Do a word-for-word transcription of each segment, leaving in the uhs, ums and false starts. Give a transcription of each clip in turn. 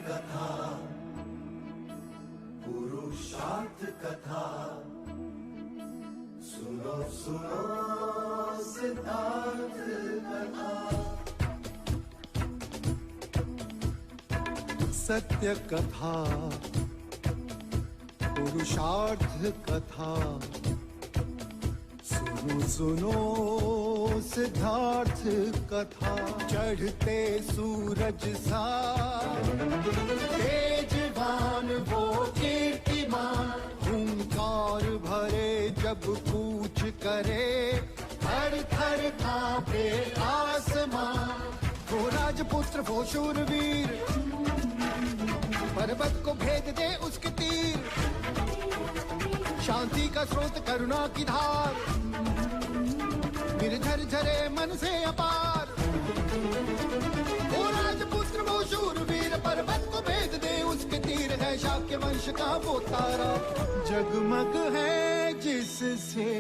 कथा, पुरुषार्थ कथा, सुनो सुनो सिद्धार्थ कथा। सत्य कथा, पुरुषार्थ कथा, सुनो सुनो सिद्धार्थ कथा। चढ़ते सूरज सा तेजवान वो कीर्तिमान, हुंकार भरे जब कूच करे, थर थर कांपे आसमां। वो राजपुत्र वो शूरवीर, पर्वत को भेद दे उसके तीर। शांति का स्रोत करुणा की धार, निर्झर झरे मन से अपार। वो राजपुत्र वो शूरवीर, पर्वत को भेद दे उसके तीर। है शाक्य वंश का वो तारा, जगमग है जिससे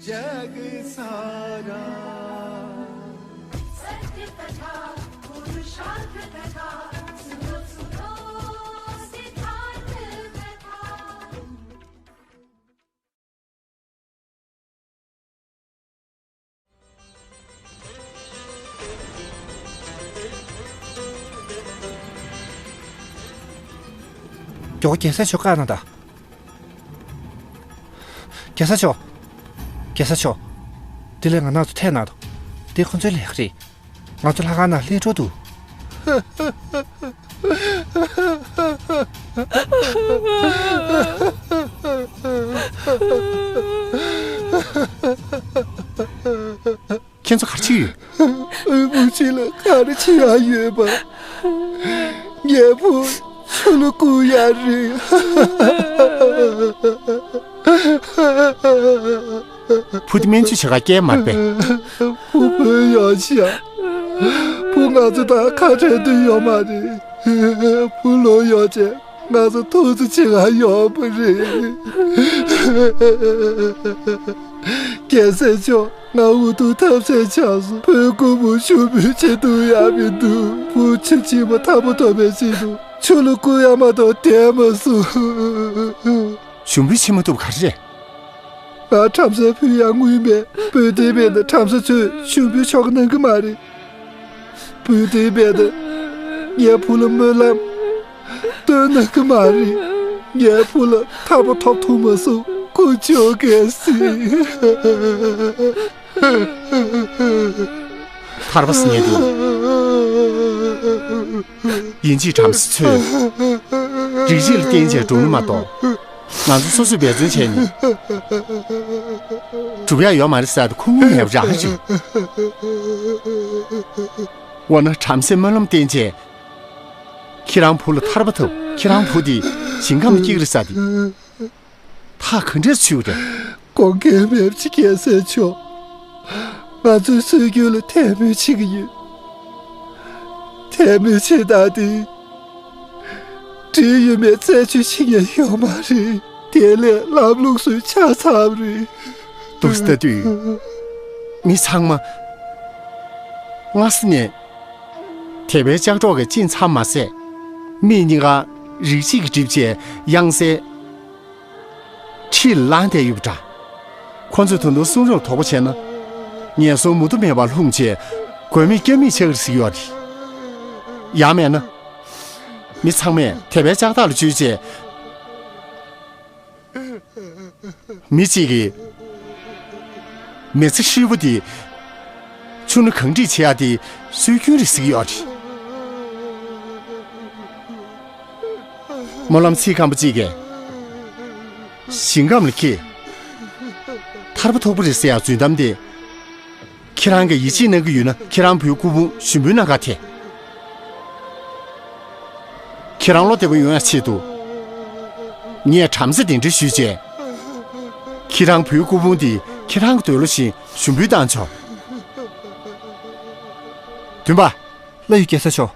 जग सारा। सत्य कथा, पुरुषार्थ कथा, सुनो सुनो सिद्धार्थ कथा। མགྱོགས་རྒྱལ་སྲས་མཆོག་བཀག་གནང་དང་། རྒྱལ་སྲས་མཆོག་རྒྱལ་སྲས་མཆོག་དེ་ལས་ང་རང་ཚོ་ཐད་གནང་དང་། དེ་ཁོ་ཚོའི་ལས་ཀ་རེད། ང་ཚོ་ལྷ་ཁང་ནང་ལྷིང་འགྲོ་འདུག་ཁྱེད་ཚོ་ག་རེ་བྱེད་ཀྱི་ཡོད། ཨུ་བུ་ཅི་ལ་ག་རེ་བྱེད་ཡ་ཡོད་པ། ངའི་བུ་ཆུ་ལ་བསྐུར་ཡ་རེད། བུ་དེ་སྨན་བཅོས་བྱེད་ག་སྐྱེལ་མ་རེད་པས། བུ་བུ་ཡོང་ཤག་བུ་ང་ཚོ་དང་ཁ་བྲལ་འདོད་ཡོད་མ་རེད། བུ་ལོག་ཡོང་བྱས་ང་ཚོ་ཐུག་ཚོད་བྱེད་ག་ཡོང་པ་རེད། རྒྱལ་སྲས་མཆོག་ང་འུ་ཐུག་ཐབས་ཤེས་བྱས་སོང་། བུ་རྐུན་པོ་ཞུ་འབུལ་བྱེད་ཐུབ་ཡ་མི་འདུག་བུ་ཁྱིམ་ཕྱི་མ་ཐར་པ་ཐོབ་པའི་ཆེད་དུ་ཆུ་ལ་བསྐུར་ཡ་མ་གཏོགས་བསྡད་མ་སོང་། ཞུ་འབུལ་བྱེད་མ་ཐུབ་ག་རེ་རེད། ང་བྲམ་ཟེ་ཕུལ་ཡ་དངུལ་མེད། བུ་དེ་མེད་ན་བྲམ་ཟེ་ཚོས་ཞུ་འབུལ་ཆོག་གི་གནང་གི་མ་རེད། བུ་དེ་མེད་ན་ངའི་བུ་ལ་སྨོན་ལམ་འདོན་གནང་གི་མ་རེད། ངའི་བུ་ལ་ཐར་པ་ཐོབ་ཐུབ་མ་སོང་། ཁོ་ཆོག་གལ་སྲིད། ཐར་པ་ཟེར་མཁན་དེ། ཡིན་གཅིག་བྲམ་ཟེ་ཚོས་རིག་བྱེད་ལ་བརྟེན་བྱས་སྒྲུབ་ནི་མ་གཏོགས། ང་ཚོ་སོ་སོས་འབད་བརྩོན་བྱས་ནས་སྒྲུབ་ཡག་ཡོད་མ་རེད་ཟེར་ཏེ་ཁུངས་ལུང་མེད་པ་རང་རེད། འོ་ན་བྲམ་ཟེས་སྨོན་ལམ་བཏོན་བྱས། ཁྱེད་རང་བུ་ལ་ཐར་པ་ཐོབ། ཁྱེད་རང་བུ་དེ་ཞིང་ཁམས་ལ་སྐྱེ་གི་རེད་ཟེར་ཏེ། ཐག་ག་འདྲས་ཆོད་རེད། དགོངས་འགལ་མེད་ཅིག་རྒྱལ་སྲས་མཆོག་ང་ཚོའི་སྲོལ་རྒྱུན་ལ་དད་མོས་བྱེད་ཀྱི་ཡོད། དད་མོས་བྱེད་སྟངས་དེ། འབྲེལ་ཡོད་མེད་རྩད་གཅོད་བྱེད་མཁན་ཡོད་མ་རེད། དེ་ལས་ལམ་ལུགས་སུ་ཆ་ཚང་རེད། འདུག་སེ་ལྟ་དུས། མི་ཚང་མ། སྔ་ས་ནས། དད་པའི་ལྕགས་སྒྲོག་གིས་བཅིངས་ཚར་མ་ཟད། མིག་གཉིས་ཀ་རིག་བྱེད་ཀྱིས་བསྒྲིབས་བྱས་དབྱངས་གསལ། ཁྲིད་ལངས་བསྡད་ཡོད་པ་འདྲ། ཁོ་ཚོས་ད་དུང་གསུང་རབ་དོགས་པ་བྱས་ན། ངན་སོང་མུ་མཐའ་མེད་པར་ལྷུང་བྱས། མགོན་མེད་སྐྱབས་མེད་ཆགས་ཀྱི་རེད་ཟེར་གྱི་ཡོད་རེད། ཡང་མེད་ན། མི་ཚང་མས་དད་པའི་ལྕགས་ཐག་ལ་འཇུས་བྱས། མི་གཅིག་གིས་མི་ཚེ་ཧྲིལ་པོ་དེ་ཆུ་སྣ་གང་འགྲིག་བྱེད་ཡག་དེ་སྲོལ་རྒྱུན་རེད་ཟེར་གྱི་ཡོད་རེད། སྨོན་ལམ་ཚིག་སྐམ་པོ་གཅིག་གིས་ཞིང་ཁམས་ལ་སྐྱེ། ཐར་པ་ཐོབ་ཀྱི་རེད་ཟེར་ཡག་རྫུན་གཏམ་དེ། ཁྱེད་རང་གིས་ཡིད་ཆེས་གནང་གི་ཡོད་ན་ཁྱེད་རང་བུའི་སྐུ་ཕུང་ཞུ་འབུལ་གནང་ག་ཐད། ཁྱེད་རང་བློ་བདེ་པོ་ཡོང་ཡག་ཆེད་དུ། ངས་བྲམ་ཟེ་གདན་འདྲེན་ཞུས་བྱས། ཁྱེད་རང་བུའི་སྐུ་ཕུང་འདི་ཁྱེད་རང་གི་འདོད་བློ་བཞིན་ཞུ་འབུལ་བཏང་ཆོག་བདུན་པ། ལྷ་ཡི་རྒྱལ་སྲས་མཆོག་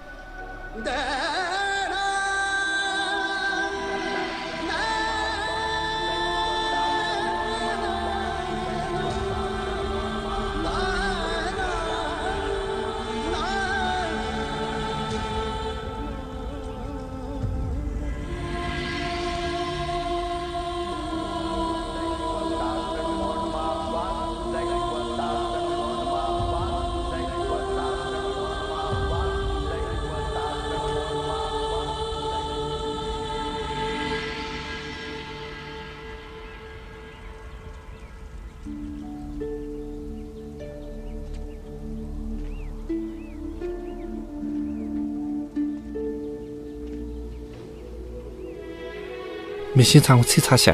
མི་ཤིང་ཚང་མ་ཚིག་ཚར་ཤག་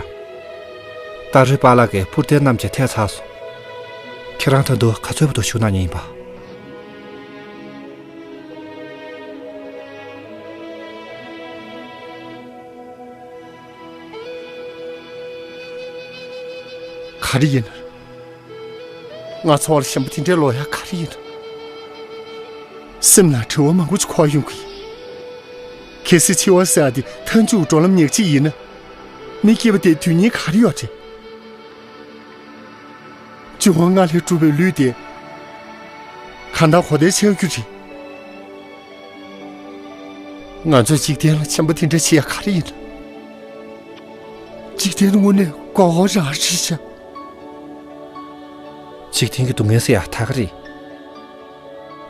རྟ་རོའི་པཱ་ལགས་ཀྱིས་སྤུར་རྟེན་རྣམས་ཀྱང་ཐད་ཚར་སོང་། ཁྱེད་རང་ད་དུང་ག་ཚོད་བར་དུ་བཞུགས་གནང་མཁན་ཡིན་པ། ག་རེ་ཡིན། ང་ཚོ་བར་ཞེན་པ་དེ་འདྲའི་ལོག་ཡ་ག་རེ་ཡིན། སེམས་ནང་དྲི་བ་མང་པོ་ཅིག་འཁོར་ཡོང་གི་ཡིན། གལ་སྲིད་འཆི་བ་ཟེར་ཡ་དེ་མཐའ་མཇུག་འགྲོ་ལམ་ཉག་གཅིག་ཡིན་ན། མི་སྐྱེས་པ་དེ་དོན་སྙིང་ག་རེ་ཡོད་རེད། འབྱུང་བ་ལྔ་ལས་གྲུབ་པའི་ལུས་དེ་གང་ལྟར་གོ་བརྡའི་ཆགས་རྒྱུ་རེད། ང་ཚོས་འཇིག་རྟེན་ལ་ཞེན་པ་དེ་འདྲ་བྱེད་ཡ་ག་རེ་ཡིན། འཇིག་རྟེན་དངོས་གནས་མགོ་སྐོར་རང་རེད་ཤག་འཇིག་རྟེན་གྱི་སྡུག་བསྔལ་ཟེར་ཡ་ད་ག་རེད།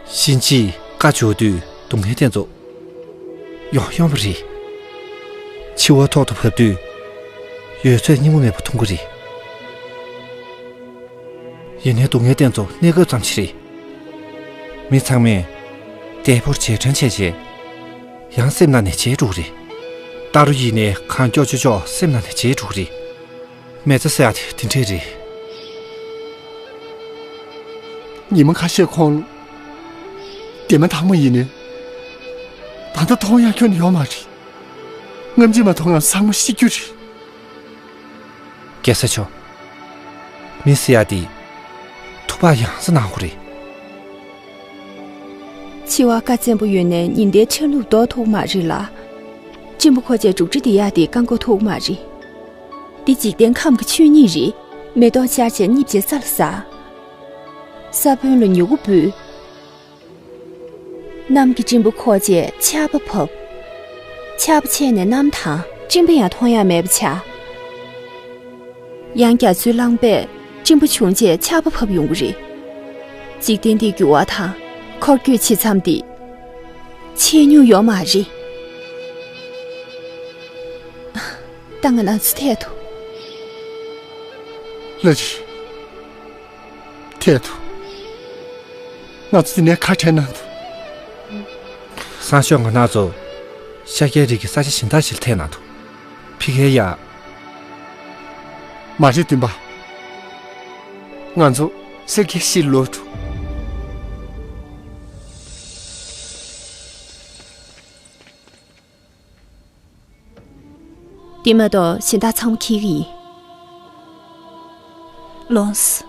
གཤིན་རྗེས་བཀའ་འབྱོར་དུས་སྡུག་བསྔལ་དེ་ཚོ་ཡོང་ཡོང་བ་རེད། འཆི་བ་ཐོག་ཏུ་བབས་དུས་ཡོད་ཚད་སྙིང་པོ་མེད་པ་མཐོང་གི་རེད། ཡིན་ནའི་སྡུག་བསྔལ་དེ་ཚོ་གནས་སྐབས་ཙམ་ཞིག་རེད། མི་ཚང་མས་བདེ་པོར་རྗེས་དྲན་བྱས་རྗེས། ཡང་སེམས་ནང་ནས་བརྗེད་འགྲོ་གི་རེད། རྟ་རོ་ཡིན་ནའི་གང་སྐྱོ་ཅོ་ཅོ་སེམས་ནང་ནས་བརྗེད་འགྲོ་གི་རེད། མེ་བཙའ་ཟེར་ཡ་དེ་དེ་འདྲས་རེད། ཉི་མ་ཁ་ཤས་གོང་ལ་དེ་མ་ཐག་མ་ཡིན་ནའི། ད་ལྟ་མཐོང་ཡག་ཁྱོན་ནས་ཡོད་མ་རེད། སྔ་ཕྱི་མ་མཐོང་ཡང་ཚང་མ་ཤི་རྒྱུ་རེད། རྒྱལ་ས་མཆོག་མི་ཟེར་ཡ་དེ་ཐུག་པ་ཡང་སེ་ནང་ཁོ་རེད། འཆི་བ་བཀའ་བཙན་པོ་ཡོད་ནའི་ཉི་ཟླའི་ཆར་ནུབ་ལྡོག་ཐུབ་མ་རེད་ལ། གཅེན་པོ་ཁོ་ཅས་འབྲུག་སྒྲ་དེ་ཡག་དེ་བཀག་འགོག་ཐུབ་མ་རེད། འདི་འཇིག་རྟེན་ཁམས་ཀྱི་ཆོས་ཉིད་རེད། མེ་ཏོག་ཤར་བྱས་རྙིད་བྱས་ས་ལ་ཟགས། ས་བོན་ལ་མྱུ་གུ་འབུས། གནམ་གྱི་སྤྲིན་པ་ཁོ་ཅས་ཆར་པ་བབས། ཆར་པ་ཆད་ནས་གནམ་དྭངས། སྤྲིན་པ་ཡང་མཐོང་ཡག་མེད་པ་ཆགས། ཡང་རྒྱ་མཚོའི་རླངས་པས་སྤྲིན་པ་བྱུང་རྗེས་ཆར་པ་བབས་ཡོང་གི་རེད། འཇིག་རྟེན་འདིའི་འགྱུར་བ་དང་འཁོར་སྐྱོད་བྱེད་མཚམས་འདི་ཆད་མྱོང་ཡོད་མ་རེད། ད་ང་རང་ཚོ་ཐད་དོ། ལགས་རེད། ཐད་དོ། ང་ཚོ་འདི་ནས་ཁ་བྲལ་གནང་དོ། སང་ཞོགས་ང་རང་ཚོ་ཤཱཀྱའི་རིགས་ཀྱི་ས་ཆ་གཞན་དག་ཞིག་ལ་ཐད་གནང་དོ། ཕ་གིར་ཡ། མ་རེད་སྟོན་པ། ང་ཚོ་སེར་སྐྱའི་གཤིས་ལ་ལོག་འགྲོ། དེ་མ་གཏོགས་གཞན་དག་ཚང་མ་འཁྱེར་གྱི་ཡིན། ལོངས།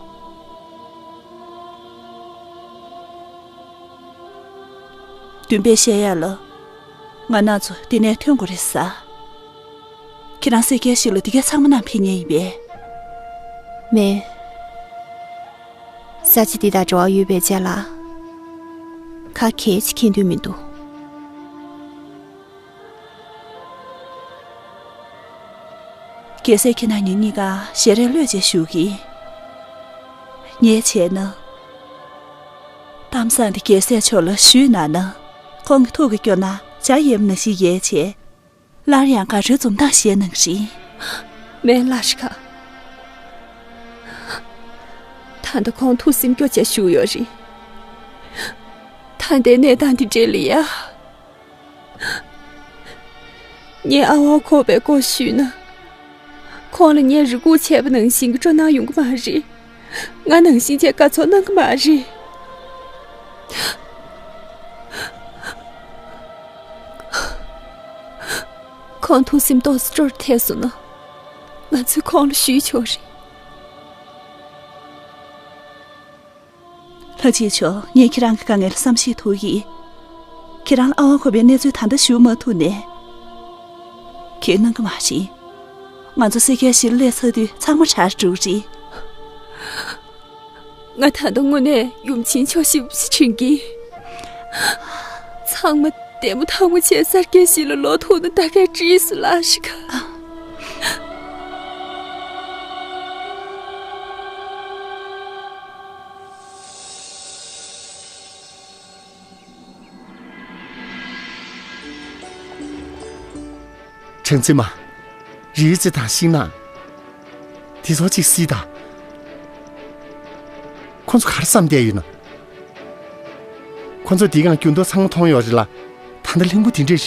སྟོན་པས་བཤད་ཡ་ལ། ང་རང་ཚོ་འདི་ནས་ཐོན་དགོས་རེད་ཟེར། ཁྱེད་རང་སེར་སྐྱའི་གཤིས་ལ་འདི་གས་ཚང་མ་བསྣམས་ཕེབས་མཁན་ཡིན་པས། མེད། ས་ཆ་འདི་དང་འབྲེལ་བ་ཡོད་པའི་རྗེས་ལ། ག་གེ་ཅིག་མཁྱེན་འདོད་མི་འདུག་རྒྱལ་སྲས་ཁྱེད་རྣམ་གཉིས་ཀ་ཞལ་རས་གློད་བྱས་བཞུགས་ཀྱིས། ངས་བྱས་ན། གཏམ་བཟང་འདི་རྒྱལ་སྲས་མཆོག་ལ་ཞུས་གནང་ན། ཁོང་གི་ཐུགས་ཀྱིས་སྐྱོ་ན་ཇ་ཡལ་བ་ནང་བཞིན་ཡལ་བྱས། སླར་ཡང་དགའ་སྤྲོའི་འཛུམ་མདངས་བཞད་གནང་རིགས། མེད་ལགས་ཤི་ཁ། ད་ལྟ་ཁོང་ཐུགས་སེམས་སྐྱོ་བྱས་བཞུགས་ཡོད་རེད། ད་ལྟའི་གནས་སྟངས་འདི་འདྲ་ལ་ཡ། ངས་ཨ་ཝ་ཁོ་པའི་སྐོར་ཞུས་ན། ཁོང་ལ་ངས་རེ་སྒུག་བྱས་པ་ནང་བཞིན་གྱི་སྤྲོ་སྣང་ཡོང་གི་མ་རེད། ང་ནང་བཞིན་བྱས་དགའ་ཚོར་གནང་གི་མ་རེད། ཁོང་ཐུགས་སེམས་ཏོག་ཙམ་སྤྲོ་བ་ཐེབས་སོང་ན། ང་ཚོས་ཁོང་ལ་ཞུས་ཆོག་རེད། ལྷ་རྗེ་མཆོག་ངས་ཁྱེད་རང་གི་དཀའ་ངལ་བསམ་ཤེས་ཐུབ་ཀྱིས། ཁྱེད་རང་ལ་ཨ་ཝ་ཁོ་པའི་གནས་ཚུལ་ད་ལྟ་ཞུ་མ་ཐུབ་ནས། གལ་གནང་གི་མ་རེད། ང་ཚོ་སེར་སྐྱའི་གཤིས་ལ་སླེབས་ཚར་དུས་ཚང་མ་གྲ་སྒྲིག་རེད། ང་ད་ལྟ་དངོས་གནས་ཡུམ་ཆེན་མཆོག་ཞེ་པོ་ཅིག་དྲན་གྱིས། ཚང་མ་བདེ་མོ་ཐང་མོ་བྱས་སེར་སྐྱའི་གཤིས་ལ་ལོག་ཐུབ་ན་ད་གས་འགྲིག་སོང་ལགས་ཤི་ཁ། ཁྲེང་ཙེ་མ། རིའི་རྩེ་དང་ཤིང་ནགས། དེ་ཚོ་གཅིག་བསྲིས་དང་། ཁོ་ཚོ་ག་རེ་བསམ་བསྡད་ཡོད་ན། ཁོ་ཚོ་དེའི་སྒང་འགྱུར་ལྡོག་ཚང་མ་མཐོང་ཡོད་རེད་ལ། ད་ལྟ་ལྷུན་པོ་དེ་འདྲས་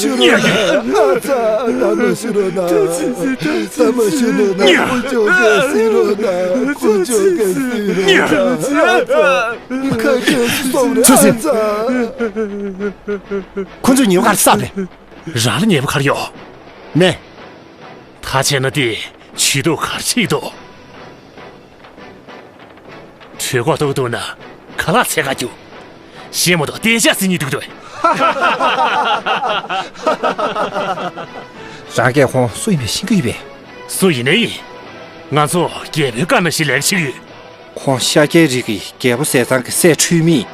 ཞུ་རོགས་གནང་། ཨ་ཙ། ད་མ་ཞུ་རོགས་གནང་། ད་མ་ཞུ་རོགས་གནང་། དཀོན་མཆོག་གིས་གཟིགས་རོགས་གནང་། དཀོན་མཆོག་གིས་གཟིགས་རོགས་གནང་། ཨ་ཙ། ཁ་ཁྲལ་སོང་རེད། ཨ་ཙ། ཁོ་ཚོས་ཉེས་པ་ག་རེ་བསགས་པས། རང་ལ་ཉེས་པ་ག་རེ་ཡོད། མེད། ད་བྱས་ན་དེ་ཇུས་གཏོགས་ག་རེ་བྱེད་ཀྱི་འདུག་གྲོད་ཁོག་ལྟོགས་འདུག་ན་ཁ་ལག་འཚོལ་ག་རྒྱུགས། ཤེས་མ་གཏོགས་རྟེན་འབྲེལ་ཟེར་མཁན་འདུག་དོ། རང་གིས་ཁོང་སུ་ཡིན་པ་ཤེས་ཀྱི་ཡོད་པས། སུ་ཡིན་ནའི་ཡིན། ང་ཚོ་རྒྱལ་པོའི་བཀའ་ནང་བཞིན་ལས་ཀ་བྱེད་ཀྱི་ཡོད། ཁོང་ཤཱཀྱའི་རིགས་ཀྱི་རྒྱལ་པོ་ཟས་གཙང་གི་སྲས་འཁྲུལ་མེད།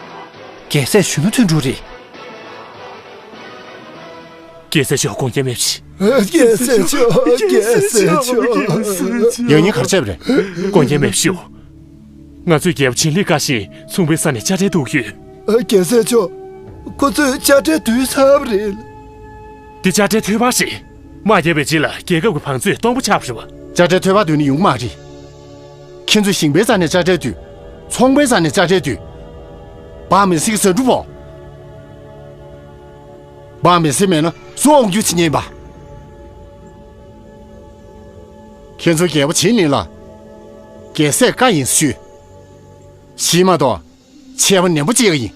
རྒྱལ་སྲས་གཞོན་ནུ་དོན་གྲུབ་རེད། རྒྱལ་སྲས་མཆོག་དགོངས་འགལ་མེད་པ་བྱེད། རྒྱལ་སྲས་མཆོག་རྒྱལ་སྲས་མཆོག་ཡང་སྙིང་ག་རེ་བྱས་པ་རེད། དགོངས་འགལ་མེད་པ་ཞུ། ང་ཚོས་རྒྱལ་པོ་ཆིན་ལི་བཀའ་བཞིན་ཚོང་པའི་ས་ནས་དཔྱ་ཁྲལ་བསྡུ་གི་ཡོད། རྒྱལ་སྲས་མཆོག་ཁོ་ཚོས་དཔྱ་ཁྲལ་བསྡུས་ཚར་བ་རེད། འདི་དཔྱ་ཁྲལ་ཐོལ་པ་རེད། དམག་རྒྱག་པའི་རྗེས་ལ་རྒྱལ་ཁབ་ཀྱི་བང་མཛོད་སྟོང་པ་ཆགས་པ་རེད་པ། དཔྱ་ཁྲལ་ཐོལ་པ་བསྡུས་ན་ཡོང་གི་མ་རེད། ཁྱེད་ཚོས་ཞིང་པའི་ས་ནས་དཔྱ་ཁྲལ་བསྡུས། ཚོང་པའི་ས་ནས་དཔྱ་ཁྲལ་བསྡུས། འབངས་མི་སེར་གྱི་ཟ་འབྲུ་སྤོང་། འབངས་མི་སེར་མེད་ན་སུ་འོང་རྒྱུ་བྱེད་ཉན་པ། ཁྱེད་ཚོ་རྒྱལ་པོ་ཆིན་ལི་ལ་རྒྱལ་སྲས་བཀའ་ཡིན་ཞུས། ཤེས་མ་གཏོགས་ཆད་པ་ནན་པོ་གཅོད་ཀྱི་ཡིན།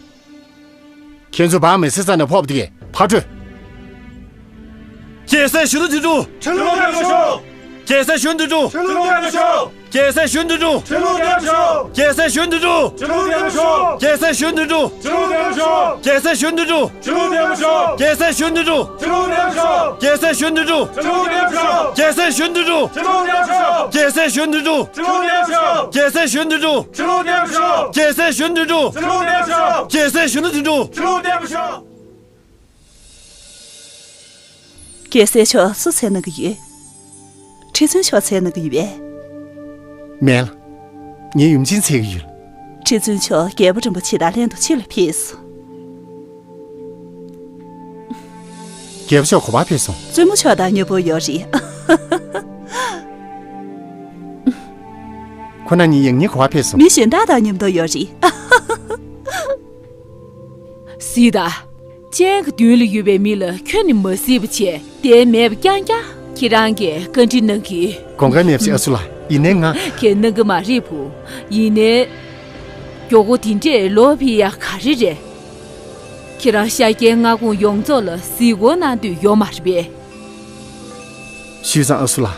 ཁྱེད་ཚོ་འབངས་མི་སེར་རྩ་ནས་ཕོག་པ་དེ་གས་ཕར་སྤྲོད། རྒྱལ་སྲས་གཞོན་ནུ་དོན་གྲུབ། ཁྲི་ལོ་བརྟན་པར་ཤོག་རྒྱལ་སྲས་གཞོན་ནུ་དོན་གྲུབ། ཁྲི་ལོ་བརྟན་པར་ཤོག་རྒྱལ་སྲས་གཞོན་ནུ་དོན་གྲུབ། ཁྲི་ལོ་བརྟན་པར་ཤོག་རྒྱལ་སྲས་གཞོན་ནུ་དོན་གྲུབ། ཁྲི་ལོ་བརྟན་པར་ཤོག་རྒྱལ་སྲས་གཞོན་ནུ་དོན་གྲུབ། ཁྲི་ལོ་བརྟན་པར་ཤོག་རྒྱལ་སྲས་གཞོན་ནུ་དོན་གྲུབ། ཁྲི་ལོ་བརྟན་པར་ཤོག་རྒྱལ་སྲས་གཞོན་ནུ་དོན་གྲུབ། ཁྲི་ལོ་བརྟན་པར་ཤོག་རྒྱལ་སྲས་གཞོན་ནུ་དོན་གྲུབ། ཁྲི་ལོ་བརྟན་པར་ཤོག་རྒྱལ་སྲས་གཞོན་ནུ་དོན་གྲུབ། ཁྲི་ལོ་བརྟན་པར་ཤོག་རྒྱལ་སྲས་གཞོན་ནུ་དོན་གྲུབ། ཁྲི་ལོ་བརྟན་པར་ཤོག་རྒྱལ་སྲས་གཞོན་ནུ་དོན་གྲུབ། ཁྲི་ལོ་བརྟན་པར་ཤོག་རྒྱལ་སྲས་མཆོག་སུ་འཚོལ་གནང་གི་ཡོད། ཁྲི་བཙུན་མཆོག་འཚོལ་གནང་གི་ཡོད་པས། མེད་ལ། ངའི་ཡུམ་ཆེན་འཚོལ་གྱི་ཡོད། ཁྲི་བཙུན་མཆོག་རྒྱལ་པོ་རིན་པོ་ཆེ་དང་ལྷན་དུ་ཕྱི་ལ་ཕེབས་སོང་། རྒྱལ་པོ་མཆོག་ག་པར་ཕེབས་སོང་། བཙུན་མོ་མཆོག་དང་མཉམ་པོ་ཡོད་རེད། ཁོ་རྣམ་གཉིས་ཡང་སྙིང་ག་པར་ཕེབས་སོང་། མི་གཞན་དག་དང་མཉམ་དུ་ཡོད་རེད། སྲིད་ད། སྤྱན་གྱི་མདུན་ལ་ཡོད་པའི་མི་ལ་ཁྱོན་ནས་མ་གཟིགས་པ་བྱས་བསྡད་མེད་པ་རྐྱང་རྐྱང་ཁྱེད་རང་གིས་བཀའ་འདྲི་གནང་གི། དགོངས་འགལ་མེད་པ་བྱེད་ཨ་སུ་ལགས། ཡིན་ནའི་ང་། ཁྱེད་གནང་གི་མ་རེད་བུ། ཡིན་ནའི། མགྱོགས་པོ་དེ་འདྲས་ལོག་ཕེབས་ཡ་ག་རེ་རེད། ཁྱེད་རང་ཤཱཀྱའི་མངའ་ཁོངས་ཡོངས་རྫོགས་ལ་གཟིགས་སྐོར་གནང་འདོད་ཡོད་མ་རེད་པས། ཞུས་ཙང་ཨ་སུ་ལགས།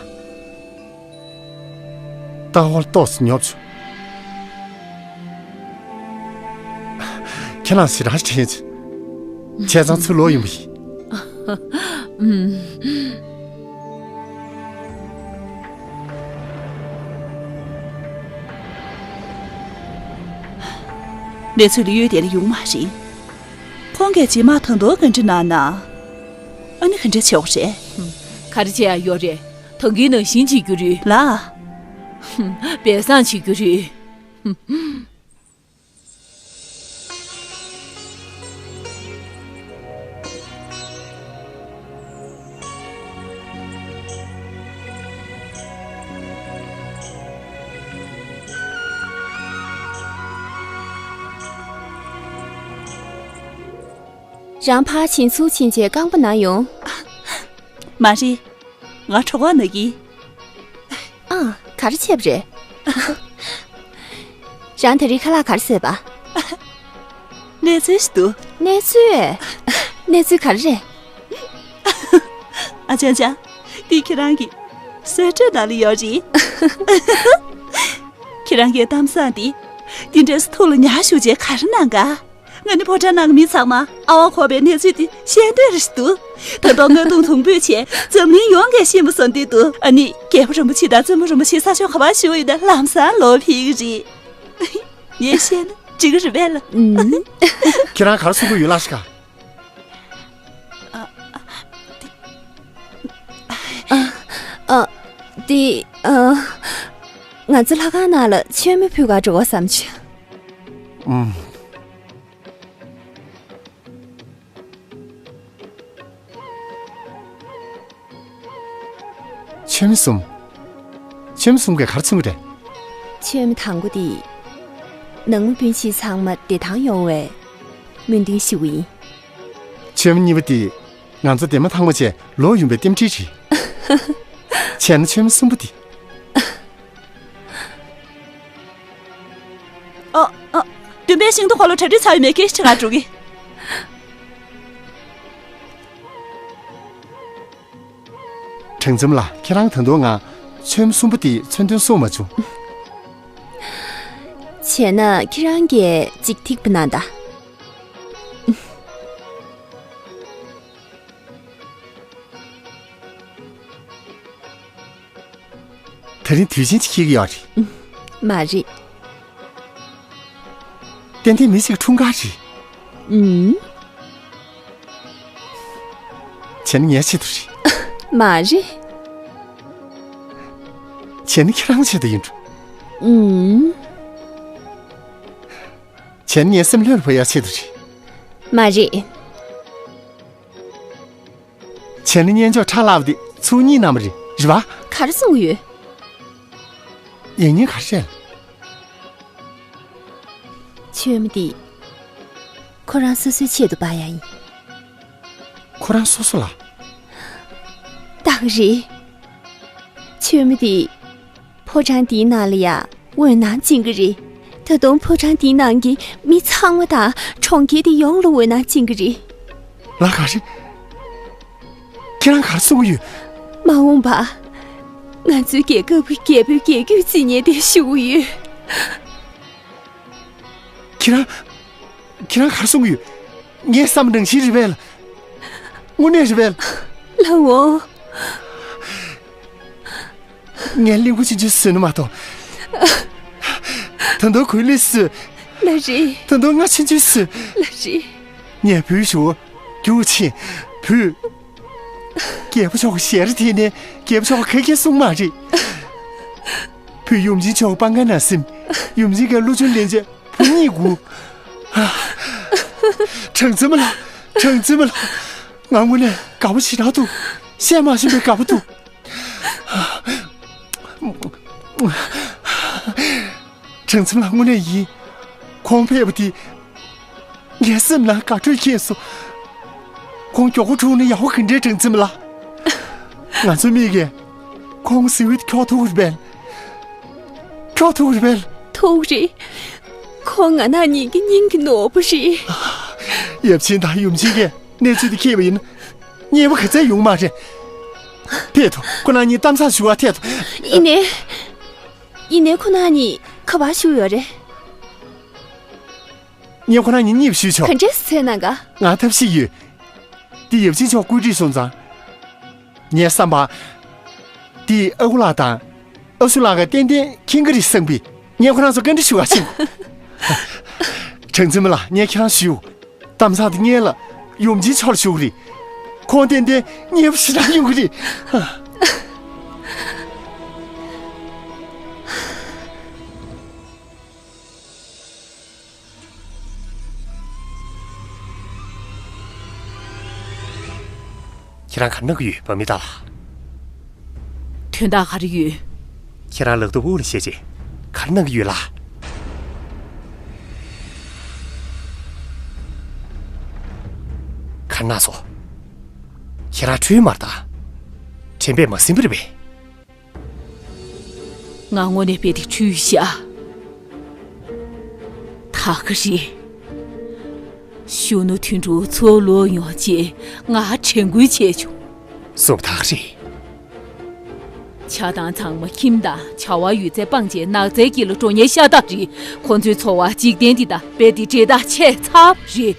ལྟ་བར་ཏོག་ཙམ་ཉོབ་བྱུང་། ཁྱེད་རང་ཞེ་དྲག་དྲན་བྱུང་། བྱས་ཙང་ཚུར་ལོག་ཡོང་བ་ཡིན། གནས་ཚུལ་ལ་གཡོལ་བསྡད་ན་ཡོང་མ་རེད། ཁོང་གིས་རྗེས་མ་ད་དུང་བཀའ་འདྲི་གནང་ན། ཨ་ནི་ག་འདྲ་བྱེད་དགོས་རེད། ག་རེ་བྱེད་ཡ་ཡོད་རེད། ད་གིན་ནང་བཞིན་བྱེད་རྒྱུ་རེད། ལགས། སྦས་གསང་བྱེད་རྒྱུ་རེད། རང་ཕར་ཕྱིན་ཚུར་ཕྱིན་བྱས་རྐང་པ་ན་ཡོང་། མ་རེད། ང་གྲོད་ཁོག་ན་གི། ཨ། ག་རེ་བྱས་པ་རེད། རང་དེ་རིང་ཁ་ལག་ག་རེ་བཟས་པ། གནས་ཚུལ་ཞིག་འདུག་གནས་ཚུལ། གནས་ཚུལ་ག་རེ་རེད། ཨ་ཅང་ཅང་། འདི་ཁྱེད་རང་གི་གསོལ་ཇ་ནང་ལ་ཡོད་རེད། ཁྱེད་རང་གི་གཏམ་བཟང་འདི། འདི་འདྲས་སུ་ཐུགས་ལ་ཉར་བཞུགས་བྱས་ག་རེ་གནང་ག་ང་ནི་ཕོ་བྲང་ནང་གི་མི་ཚང་མ་ཨ་བ་གོ་བའི་གནས་ཚུལ་འདི་ཤེས་འདོད་རེ་ཞིག་འདུག་ད་དུང་དངོས་དུ་དུང་འབུད་བྱས་འཛམ་གླིང་ཡོངས་ཀྱིས་ཤེས་མ་སོང་འདི་འདུག་ཨ་ནི་རྒྱལ་པོ་རིན་པོ་ཆེ་དང་བཙུན་མོ་རིན་པོ་ཆེ་ས་ཕྱོགས་ག་པར་བཞུགས་ཡོད་ན་ལམ་སང་ལོག་ཕེབས་ཀྱི་རེད། ངས་བཤད་ན་འགྲིག་གི་རེད་པས་ལགས། ཨུམ། ཁྱེད་རང་ག་རེ་གསུང་གི་ཡོད་ལགས་ཤི་ཀ། ཨ། ཨ། འདི། ཨ། ང་ཚོ་ལྷ་ཁང་ནང་ལ་མཆོད་མེ་ཕུལ་གར་འགྲོ་དགོས་བསམ་བྱུང་། ཨུམ། མཆོད་མེ་གསུམ། ཆོས་མ་གསུམ་གས་ག་རེ་མཚོན་གྱི་རེད། ཆོས་མ་དང་པོ་དེ། ནང་མི་སྤུན་མཆེད་ཚང་མ་བདེ་ཐང་ཡོང་བའི་སྨོན་འདུན་ཞུ་གི་ཡིན། ཆོས་མ་གཉིས་པ་དེ། ང་ཚོ་འདན་མ་ཐང་མོ་བཅས་ལོག་ཡོང་བའི་རྟེན་འབྲེལ་རེད། བྱས་ན་ཆོས་མ་གསུམ་པ་དེ། ཨ། ཨ། སྟོན་པའི་ཤིང་ཏོག་ཁོ་ལོ་གྲ་སྒྲིག་ཚར་ཡོད་མེད་སྐད་ཆ་དྲི་ང་འགྲོ་གི། དྲང་ཙམ་ལ་ཁྱེད་རང་ད་དུང་ང་ཆོས་མ་གསུམ་པ་དེ་མཚོན་དོན་གསུངས་མ་བྱུང་། བྱས་ན་ཁྱེད་རང་གིས་ཅིག་ཐིག་པ་གནང་དང་། དེ་རིང་དུས་ཆེན་ཅིག་འཁེལ་གྱི་ཡོད་རེད། མ་རེད། ཏན་ཏན་མི་ཞིག་འཁྲུངས་སྐར་རེད། ཨུམ། བྱས་ན་ངའི་ཆེད་དུ་རེད། མ་རེད། བྱས་ན་ཁྱེད་རང་ཆེད་དུ་ཡིན་འགྲོ། ཨུམ། བྱས་ན་ངའི་སེམས་ལྷོད་ལ་བབས་ཡག་ཆེད་དུ་རེད། མ་རེད། བྱས་ན་སྙན་ཅོག་ཁྲ་ལགས་དེ་ཚུར་གཉིད་གནང་བ་རེད། རེད་པ། ག་རེ་གསུང་གི་ཡོད། ཡིན་ཉེན་ག་རེ་རེད། ཆོས་མ་དེ། ཁོ་རང་སོ་སོའི་ཆེད་དུ་འབག་ཡག་ཡིན། ཁོ་རང་སོ་སོ་ལ། ད་ག་རེད། ཆོས་མ་དེ། ཕོ་བྲང་འདིའི་ནང་ལ་ཡ་འོད་སྣང་སྦྱིན་གྱི་རེད། ད་དུང་ཕོ་བྲང་འདིའི་ནང་གི་མི་ཚང་མ་དང་གྲོང་ཁྱེར་འདི་ཡོངས་ལ་འོད་སྣང་སྦྱིན་གྱི་རེད། ལགས་ག་རེ། ཁྱེད་རང་ག་རེ་གསུང་གི་ཡོད། མ་འོངས་པ། ང་ཚོའི་རྒྱལ་ཁབ་ཀྱི་རྒྱལ་པོའི་རྒྱལ་རྒྱུད་འཛིན་མཁན་དེ་ཞུ་གི་ཡོད། ཁྱེད་རང་། ཁྱེད་རང་ག་རེ་གསུང་གི་ཡོད། ངའི་བསམ་པ་ནང་བཞིན་རེད་པས། དངོས་གནས་རེད་པས། ལགས་འོང་། ངས་གླིང་བུ་ཆུང་ཆུང་བཟོས་ནི་མ་གཏོགས། ད་དུང་གོས་ལེགས་བཟོས། ལགས་རེད། ད་དུང་རྔ་ཆུང་ཆུང་བཟོས། ལགས་རེད། ངས་བོད་ཞུ་རྒྱུགས་ཕྱིན། བོད། རྒྱལ་པོ་མཆོག་གི་ཞལ་རས་དེ་ནས་རྒྱལ་པོ་མཆོག་གི་ཁ་སྐད་གསུང་མ་རེད། བོད་ཡུམ་ཆེན་མཆོག་གི་པང་ཁ་ན་སིམ། ཡུམ་ཆེན་གྱི་བློ་ཆུང་ལན་ཆེ་བུ་གཉིས་དགུ། དྲང་ཙེ་མ་ལགས། དྲང་ཙེ་མ་ལགས། ང་དངོས་གནས་དགའ་པོ་ཞེ་དྲག་འདུག་བཤད་མ་ཤེས་པའི་དགའ་པོ་འདུག་དྲང་ཙེ་མ་ལགས་དངོས་གནས་ཡིན། ཁོང་ཕེབས་པ་དེ། ངའི་སེམས་ལ་དགའ་སྤྲོས་སྐྱེས་སོང་། ཁོང་མགྱོགས་པོ་འཁྲུངས་ན་ཡག་པོ་ག་འདྲས། དྲང་ཙེ་མ་ལགས། ང་ཚོ་མིག་གིས་ཁོང་གཟི་འོད་འཁྱོག་ཐུབ་རེད་པས། འཁྱོག་ཐུབ་རེད་པས། ཐུབ་རེད། ཁོང་ང་རང་གཉིས་ཀྱི་སྙིང་གི་ནོར་བུ་རེད། ཡབ་ཆེན་དང་ཡུམ་ཆེན་གྱིས་གནས་ཚུལ་དེ་མཁྱེན་པ་ཡིན་ན་ཉེས་པ་ག་ཚད་ཡོང་མ་རེད། ཕེབས་ཐུབ། ཁོ་རང་གཉིས་གཏམ་བཟང་ཞུ་བར་ཐད་དུ། ཡིན་ནའི། ཡིན་ནའི་ཁོ་རང་གཉིས་ག་པར་བཞུགས་ཡོད་རེད། ངས་ཁོ་རང་གཉིས་གཉིད་ཞུས་ཆོག་ག་འདྲས་སེ་ན་ག་ང་ཐབས་ཤེས་ཡོད། འདི་ཡབ་ཆེན་མཆོག་བཀོད་སྒྲིག་སོང་ཙང་། ངའི་བསམ་པ། འདི་ཨ་ཁུ་ལགས་དང་། ཨ་སུ་ལགས་ཀྱིས་ཏན་ཏན་མཁྱེན་གྱི་རེད་བསམ་པས། ངས་ཁོ་རང་ཚོ་བཀའ་འདྲི་ཞུ་བར་ཕྱིན། དྲང་ཙེ་མ་ལགས། ངས་ཁྱེད་རང་ཞུ། གཏམ་བཟང་དེ་སྔོན་ལ་ཡུམ་ཆེན་མཆོག་ལ་ཞུ་གི་རེད། ཁོང་ཏན་ཏན་མཉེས་པོ་ཞེ་དྲག་ཡོང་གི་རེད། ཁྱེད་རང་ག་རེ་གནང་གི་ཡོད། བ་མི་ཏ་ལ། དོན་དག་ག་རེ་ཡོད། ཁྱེད་རང་ལག་ཐོག་དབུགས་ལ་བཤད་རྗེས་ག་རེ་གནང་གི་ཡོད་ལགས། ག་རེ་གནང་སོང་། ཁྱེད་རང་ཁྲོས་མ་རེད་ད། དྲན་པས་མ་ཟིན་པ་རེད་པས། ང་དངོས་གནས་དཔེ་དེ་འཁྲུལ་ཤག་ད་ག་རེད། གཞོན་ནུ་དོན་གྲུབ་ཚུར་ལོག་ཡོང་ཆེད་ང་དྲན་སྐུལ་བྱས་བྱུང་། སོ་ད་ག་རེད། ཆགས་སྡང་ཚང་མ་ཁྱིམ་དང་བྱ་བ་ཡོད་ཚད་སྤངས་བྱས་ནགས་ཚལ་དཀྱིལ་ལ་འགྲོ་ཉེན་ཤ་སྟག་རེད། ཁོ་ཚོའི་འཚོ་བ་འཇིག་རྟེན་འདི་དང་རྦད་དེ་འབྲེལ་ཐག་ཆད་ཚར་རེད།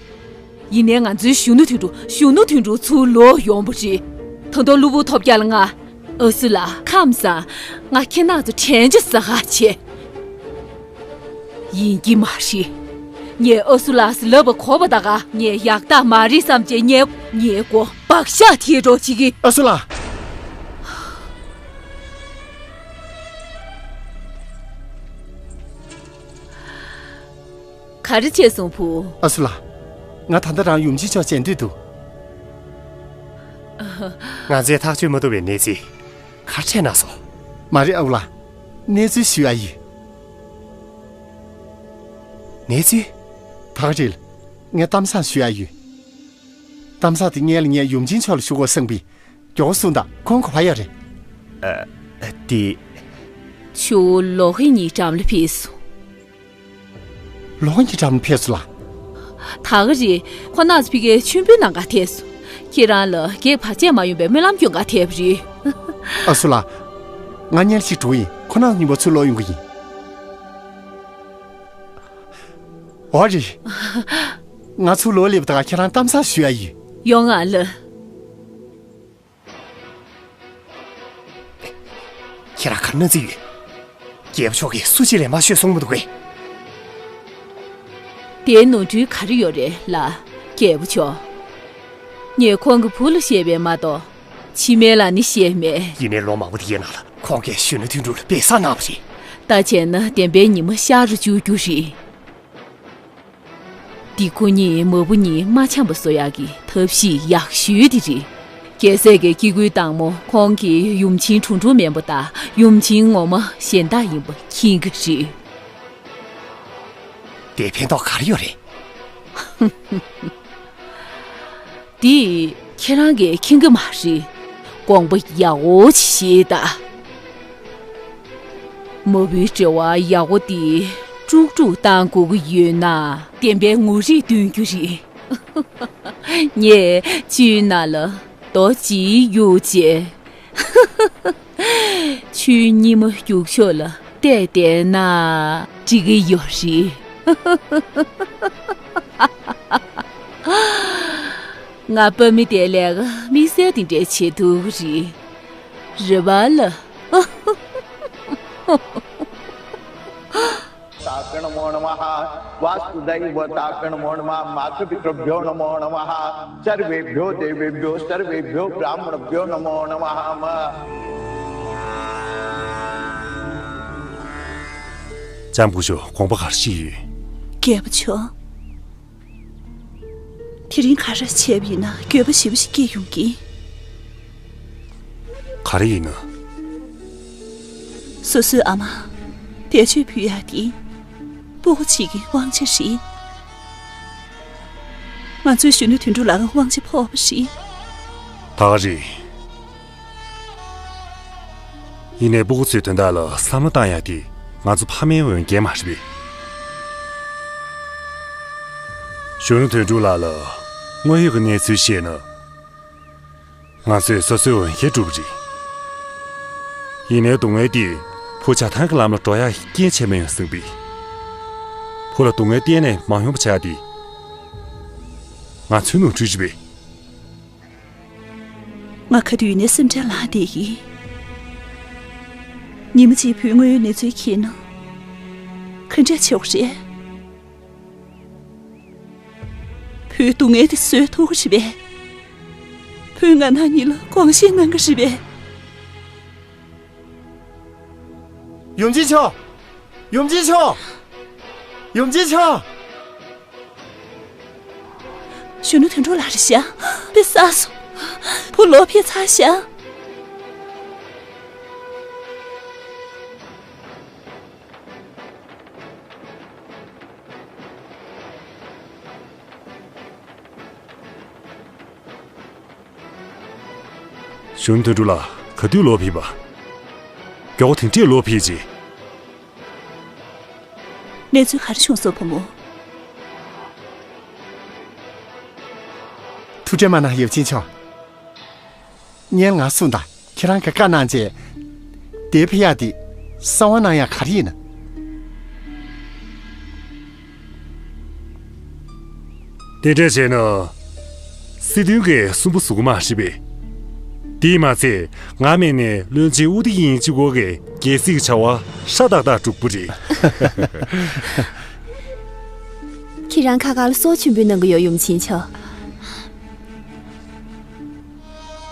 ཡིན་ནའི་ང་ཚོའི་གཞོན་ནུ་དོན་གྲུབ། གཞོན་ནུ་དོན་གྲུབ་ཚུར་ལོག་ཡོང་བ་རེད། ད་དུང་གློ་བུར་ཐོལ་རྒྱག་ལ་ང་། ཨ་སུ་ལགས། ཁམས་བཟང་། ང་ཁྱེད་རང་ཚོ་དྲན་ཆ་ཟ་ག་བྱས། ཡིན་གྱི་མ་རེད། ངས་ཨ་སུ་ལགས་སུ་ལབ་པ་གོ་བ་ད་ག་ངས་ཡག་རྟགས་མ་རེད་བསམ་བྱས་ངས་ངའི་མགོ་བག་ཤ་འཐེན་རོགས་བྱེད་ཀྱི། ཨ་སུ་ལགས། ག་རེ་བྱས་སོང་བུ། ཨ་སུ་ལགས། ང་ད་ལྟ་རང་ཡུམ་ཆེན་མཆོག་མཇལ་འདོད་འདུག་ང་ཚོས་ཐག་གཅོད་མ་ཐུབ་པའི་གནས་ཚུལ་ག་རེ་འཕྲད་ན་སོང་། མ་རེད་ཨ་ཁུ་ལགས། གནས་ཚུལ་ཞུ་ཡ་ཡོད། གནས་ཚུལ། ད་ག་རེད། ངས་གཏམ་བཟང་ཞུ་ཡ་ཡོད། གཏམ་བཟང་དེ་སྔོན་ལ་ངས་ཡུམ་ཆེན་མཆོག་ལ་ཞུ་དགོས་བསམ་པས། མགྱོགས་པོ་གསུངས་དང་། ཁོང་ག་པར་ཡོད་རེད། ཨ། དེ། ཇོ་བོ་ལོ་ཧི་ཉིའི་འགྲམ་ལ་ཕེབས་སོང་། ལོ་ཧི་ཉིའི་འགྲམ་ལ་ཕེབས་སོང་ལགས། ད་ག་རེད། ཁོ་ནགས་ཚལ་ཕ་གིའི་མཆོད་འབུལ་གནང་གར་ཐད་སོང་། ཁྱེད་རང་ལ་གེགས་བར་ཆད་མ་ཡོང་བའི་སྨོན་ལམ་སྐྱོན་གར་ཐད་པ་རེད། ཨ་སུ་ལགས། ང་ཉལ་ཞིག་འགྲོ་གི་ཡིན། ཁོ་ནགས་ཚལ་ཉིན་པ་ཚུར་ལོག་ཡོང་གི་ཡིན། འོ་རེད། ང་ཚུར་ལོག་སླེབས་དང་ཁྱེད་རང་གཏམ་བཟང་ཞུ་ཡ་ཡིན། ཡོང་ང་ལ། ཁྱེད་རང་ག་རེ་མནའ་འཛིན་ཡོད། རྒྱལ་པོ་མཆོག་གིས་སུ་གཅིག་ལས་མ་ཤོད་གསུངས་མི་འདུག་གས། དེའི་ནོར་འཁྲུལ་ག་རེ་ཡོད་རེད་ལགས། རྒྱལ་པོ་མཆོག་ངས་ཁོང་གི་བུ་ལ་བཤད་པ་མ་གཏོགས་ཕྱི་མ་ལ་ནི་བཤད་མེད། ཡིན་ནའི་ལོ་མང་པོ་དེའི་ནང་ལ་ཁོང་གིས་གཞོན་ནུ་དོན་གྲུབ་ལ་སྦས་གསང་གནང་བ་རེད། ད་བྱས་ན་བདེན་པའི་ཉི་མ་ཤར་རུ་བཅུག་རྒྱུ་རེད། འདི་ཁོ་གཉིས་མ་བུ་གཉིས་མ་འཆམ་པ་བཟོ་ཡག་གི་ཐབས་ཤེས་ཡག་ཤོས་དེ་རེད། རྒྱལ་སྲས་ཀྱི་སྐྱེ་དགུའི་བདག་མོ་ཁོང་གིས་ཡུམ་ཆེན་གྲུང་གྲུང་མིན་པ་དང་ཡུམ་ཆེན་ངོ་མ་གཞན་དག་ཡིན་པ་མཁྱེན་གྱི་རེད། དེ་ཕན་ཐོགས་ག་རེ་ཡོད་རེད། འདི་ཁྱེད་རང་གིས་མཁྱེན་གྱི་མ་རེད། དགོངས་པ་ཡག་པོ་ཅིག་བཞེས་དང་། མ་བུའི་འབྲེལ་བ་ཡག་པོ་འདི་དཀྲུག་དཀྲུག་བཏང་དགོས་ཀྱི་ཡོད་ན་བདེན་པའི་ངོ་རིས་སྟོན་རྒྱུ་རེད། ངས་བཅུའི་ནང་ལ་རྡོ་གཅིག་གཡུགས་རྗེས། ཆུའི་སྙེ་མོ་རྒྱུག་ཕྱོགས་ལ་བལྟས་བསྡད་ན་འགྲིག་གི་ཡོད་རེད། ང་དཔའ་མི་དེ་ལས་ཀ་དམིགས་བསལ་དེ་འདྲའི་བྱེད་ཐུབ་ཀྱི་རེད། རེད་པ་ལགས། ताक नमो नमः। वासुदेव ताक नमो नमः। मातृपितृभ्यो नमो नमः। सर्वेभ्यो देवेभ्यो सर्वेभ्यो ब्राह्मणभ्यो नमो नमः। ལྕམ་སྐུ་ཞབས། དགོངས་པ་ག་རེ་ཞིག་ཡོད། རྒྱལ་པོ་མཆོག་དེ་རིང་ག་རེ་བྱས་པ་ཡིན་ན་འགྱོད་པ་ཞེ་པོ་ཞིག་སྐྱེས་ཡོང་གི། ག་རེ་ཡིན་ན། སོ་སོའི་ཨ་མ་བཟླས་བརྗོད་ཕུལ་ཡག་དེ་སྤུ་གུ་གཅིག་གི་དབང་ཆ་རེད། ང་ཚོའི་གཞོན་ནུ་དོན་གྲུབ་ལགས་ལ་དབང་ཆ་ཕོག་པ་རེད། ད་ག་རེད། ཡིན་ནའི་སྤུ་གུ་ཚོའི་དོན་དག་ལ་བསམ་བློ་བཏང་ཡག་དེ་ང་ཚོ་ཕ་མའི་འོས་འགན་མ་རེད་པས། གཞོན་ནུ་དོན་གྲུབ་ལགས་ལ་དངོས་ཡོད་ཀྱི་གནས་ཚུལ་བཤད་ན། ང་ཚོས་སོ་སོའི་འོས་འགན་བསྒྲུབས་པ་རེད། ཡིན་ནའི་སྡུག་བསྔལ་དེ་བུ་བྱ་བཏང་གི་ལམ་ལ་འགྲོ་ཡག་རྐྱེན་བྱས་མ་ཡོང་ཟིན་པས། བུ་ལ་སྡུག་བསྔལ་གཏན་ནས་མ་ཡོང་བ་བྱ་ཡག་དེ་ང་ཚོའི་ནོར་འཁྲུལ་རེད་པས། ང་ག་དུས་ནས་སེམས་ཁྲལ་ལངས་བསྡད་ཀྱི། ཉི་མ་གཅིག་བུའི་དངོས་ཡོད་གནས་ཚུལ་མཁྱེན་ན་ག་འདྲ་བྱེད་དགོས་རེད། བུའི་སྡུག་བསྔལ་དེ་བཟོད་ཐུབ་ཀྱི་རེད་པས། བུས་ང་རང་གཉིས་ལ་དགོངས་བཞེས་གནང་གི་རེད་པས། ཡུམ་ཆེན་མཆོག་ཡུམ་ཆེན་མཆོག་ཡུམ་ཆེན་མཆོག་གཞོན་ནུ་དོན་གྲུབ་ལགས་རེད་ཤག་དཔེ་བསགས་སོང་། བུ་ལོག་ཕེབས་ཚར་ཤག་གཞོན་ནུ་དོན་གྲུབ་ལགས་ག་དུས་ལོག་ཕེབས་པ། མགྱོགས་པོ་དེ་འདྲས་ལོག་ཕེབས་ཅིག་གནས་ཚུལ་ག་རེ་བྱུང་སོང་བུ་མོ། ཐུགས་ཁྲལ་མ་གནང་ཡབ་ཆེན་མཆོག་སྔོན་ང་གསུངས་དང་། ཁྱེད་རང་གིས་བཀའ་གནང་རྗེས། དེ་ཕི་ཡ་དེ་གསང་བ་གནང་ཡག་ག་རེ་ཡིན་ན། དེ་འདྲ་བྱས་ན། སྲིད་དོན་གྱི་སུན་པོ་བཟོ་གི་མ་རེད་པས། དེས་མ་ཚད་ང་མེད་ནས་བློན་ཆེན་ཨུ་ཏི་ཡིན་གཅིག་པོ་གིས་རྒྱལ་སྲིད་ཀྱི་བྱ་བ་ཧྲ་ཏག་ཏག་སྒྲུབ་པ་རེད། ཁྱེད་རང་ཁ་ཁ་ལ་སྲོག་ཆུན་པོའི་ནང་གི་ཡོད་ཡུམ་ཆེན་མཆོག་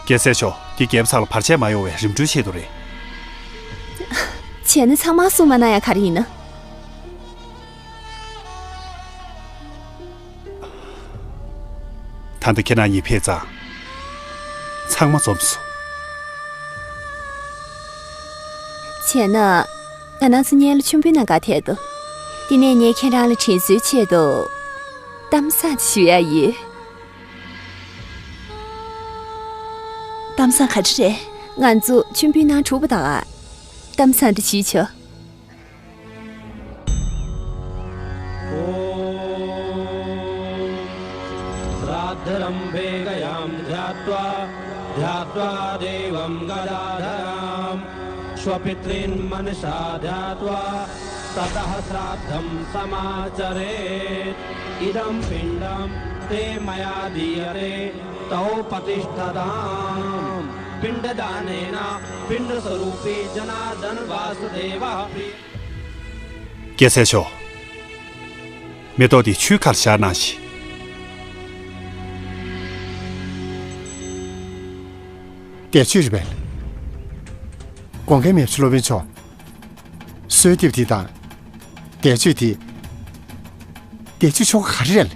རྒྱལ་སྲས་མཆོག་འདི་རྒྱལ་པོ་ཚང་ལ་བར་ཆད་མ་ཡོང་བའི་རིམ་གྲོའི་ཆེད་དུ་རེད། བྱས་ན་ཚང་མ་གསུང་མ་གནང་ཡག་ག་རེ་ཡིན་ན། ད་ལྟ་ཁྱེད་རང་གཉིས་ཕེབས་ཙང་། ཚང་མ་འཛོམས་སོང་། བྱས་ན། ང་རང་ཚོ་མཉམ་ལ་མཆོད་འབུལ་གནང་ག་ཐད་དོ། དེ་ནས་ངས་ཁྱེད་རང་ལ་དྲིན་གཟོའི་ཆེད་དུ་གཏམ་བཟང་ཞུ་ཡ་ཡིན། གཏམ་བཟང་ག་རེ་རེད། ང་ཚོ་མཆོད་འབུལ་གནང་གྲུབ་པ་དང་། གཏམ་བཟང་འདྲ་ཞུས་ཆོག། ॐ श्राद्धरम्भे गयां ध्यात्वा ध्यात्वा देवं गजाधरम्। स्वपितॄन् मनसा ध्यात्वा ततः श्राद्धं समाचरेत्। इदं पिण्डं ते मया दीयते तौ प्रतिष्ठताम्। पिण्डदानेन पिण्डस्वरूपी जनार्दन वासुदेवः प्रिय རྒྱལ་སྲས་མཆོག། མེ་ཏོག་འདི་ཆུའི་ཁར་བཞག་གནང་ཞིག། བཟླས་བརྗོད་རེད་པས། དགོངས་འགལ་མེད་པ་ཞུ། སློབ་དཔོན་མཆོག། གསོལ་འདེབས་འདི་དང་། བཟླས་བརྗོད་འདི། བཟླས་བརྗོད་ཆོ་ག་ག་རེ་རེད།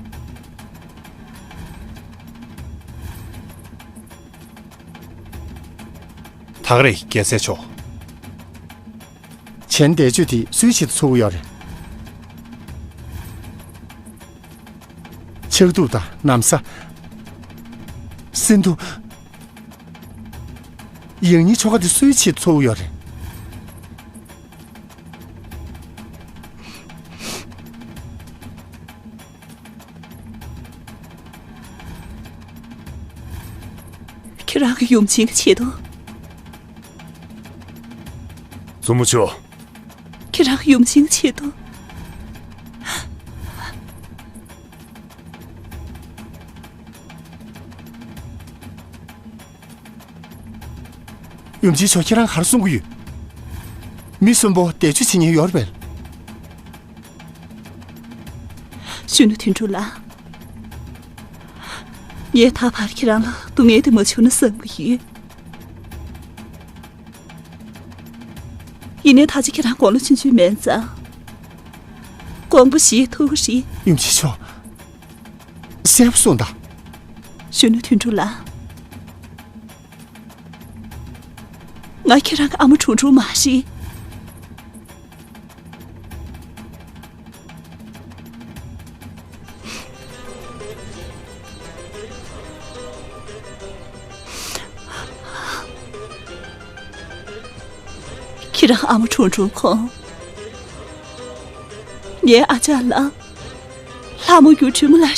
ད་ག་རེད། རྒྱལ་སྲས་མཆོག། བྱས་ན་བཟླས་བརྗོད་དེ་སུའི་ཆེད་དུ་འཚོགས་ཀྱི་ཡོད་རེད། ཕྱག་གདུབ་དང་ན་བཟའ། སིན་དྷུ། ཡང་སྙིང་ཆོ་ག་དེ་སུའི་ཆེད་དུ་འཚོགས་ཀྱི་ཡོད་རེད། ཁྱེད་རང་གི་ཡུམ་ཆེན་གྱི་ཆེད་དུ། བཙུན་མོ་མཆོག། ཁྱེད་རང་གི་ཡུམ་ཆེན་གྱི་ཆེད་དུ། ཡུམ་ཆེན་མཆོག། ཁྱེད་རང་ག་རེ་གསུང་གི་ཡོད། མི་གསོན་པོ་བཟླས་བརྗོད་བྱེད་མཁན་ཡོད་རེད་པས། གཞོན་ནུ་དོན་གྲུབ་ལགས། ངས་ད་བར་ཁྱེད་རང་ལ་སྡུག་བསྔལ་དེ་མ་བྱུང་ན་བསམ་གྱི་ཡོད། ཡིན་ནའི་ད་ཆ་ཁྱེད་རང་དགུང་ལོ་ཆུང་ཆུང་མིན་ཙང་། དགོངས་པ་བཞེས་ཐུབ་ཀྱི་རེད། ཡུམ་ཆེན་མཆོག། གསལ་པོ་གསུངས་དང་། གཞོན་ནུ་དོན་གྲུབ་ལགས། ང་ཁྱེད་རང་གི་ཨ་མ་དྲུང་དྲུང་མ་རེད། ཁྱེད་རང་ཨ་མ་དྲུང་དྲུང་ཁོང་། ངའི་ཨ་ཅག་ལ་ལྷ་མོ་གྱུར་དྲི་མ་ལ་རེད།